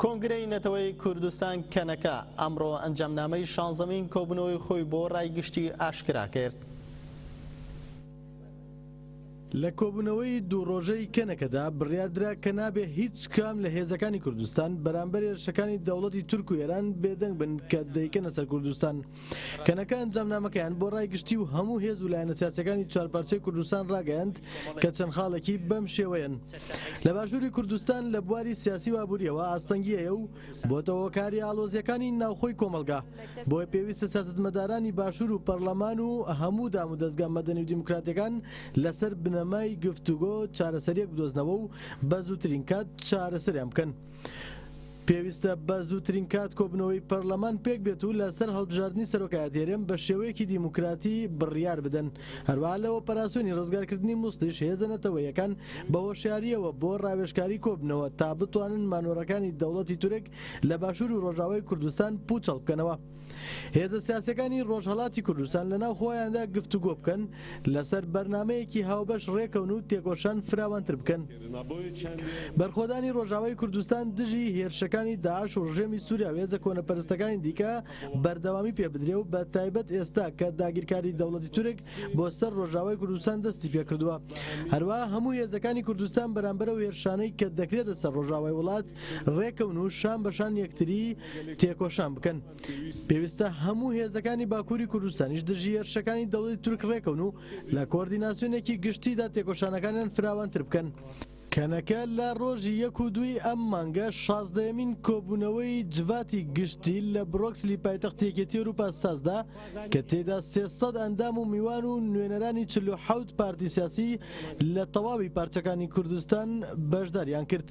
کۆنگرەی نەتەوەیی کوردستان، کەنەکە، ئەمڕۆ ئەنجامنامەی شانزەمین کۆبوونەوەی خۆی بۆ ڕای گشتی ئاشکرا کرد. لە کۆبوونەوەی دوو ڕۆژەی کەنەکەدا بڕیاردرا کە نابێ هیچ کام لە هێزەکانی کوردستان بەرامبەر هێرشەکانی دەوڵەتی تورک و ئێران بێدەنگ بن کە دەیکەنە سەر کوردستان. کەنەکە ئەنجامنامەکەیان بۆ ڕای گشتی و هەموو هێز و لایەنە سیاسیەکانی چوارپارچەی کوردستان ڕاگەیاند کە چەند خاڵێکی بەم شێوەیەن. لە باشووری کوردستان لە بواری سیاسی و ئابووریەوە ئاستەنگی هەیە و بۆتە هۆکاری ئاڵۆزیەکانی ناوخۆی کۆمەڵگا، بۆیە پێویستە سیاسەتمەدارانی باشوور و پەڕلەمان و هەموو دامودەزگا مەدەنی و دیموکراتیەکان لەسەر بنەمای گفتوگۆ چارەسەریەک بدۆزنەوە و بە زووترین کات چارەسەریان بکەن. پێویستە بە زووترین کات کۆبوونەوەی پەرلەمان پێکبێت و لەسەر هەڵبژاردنی سەرۆکایەتی هەرێم بە شێوەیەکی دیموکراتی بڕیار بدەن. هەروەها لە ئۆپەراسیۆنی ڕزگارکردنی موسڵیش هێزە نەتەوەییەکان بە هۆشیارییەوە بۆ ڕاوێژکاری کۆببنەوە تا بتوانن مانۆڕەکانی دەوڵەتی تورک لە باشوور و ڕۆژاوای کوردستان پووچەڵ بکەنەوە. هێزە سیاسیەکانی ڕۆژهەڵاتی کوردستان لەناو خۆیاندا گفتوگۆ بکەن، لەسەر بەرنامەیەکی هاوبەش ڕێکەون و تێکۆشان فراوانتر بکەن. بەرخۆدانی ڕۆژاوای کوردستان دژی هێرشەکانی داعش و ڕژێمی سوریا و هێزە کۆنەپەرستەکانی دیکە بەردەوامی پێ بدرێ و بە تایبەت ئێستا کە داگیرکاری دەوڵەتی تورک بۆ سەر ڕۆژاوای کوردستان دەستی پێکردووە. هەروەها هەموو هێزەکانی کوردستان بەرامبەر ئەو هێرشانەی کە دەکرێتە سەر ڕۆژاوای وڵات ڕێکەون و شان بە شان یەکتری تێکۆشان بکەن. پێویستە هەموو هێزەکانی باکووری کوردستانیش دژی هێرشەکانی دەوڵەتی تورک ڕێکەون و لە کۆردیناسیۆنێکی گشتیدا تێکۆشانەکانیان فراوانتر بکەن. کەنەکە لە ڕۆژی یەک و دووی ئەم مانگە شازدەیەمین کۆبوونەوەی جڤاتی گشتی لە برۆکسلی پایتەختی یەکێتی ئەوروپا سازدا کە تێیدا 300 ئەندام و میوان و نوێنەرانی 47 پارتی سیاسی لە تەواوی پارچەکانی کوردستان بەشداریان کرد.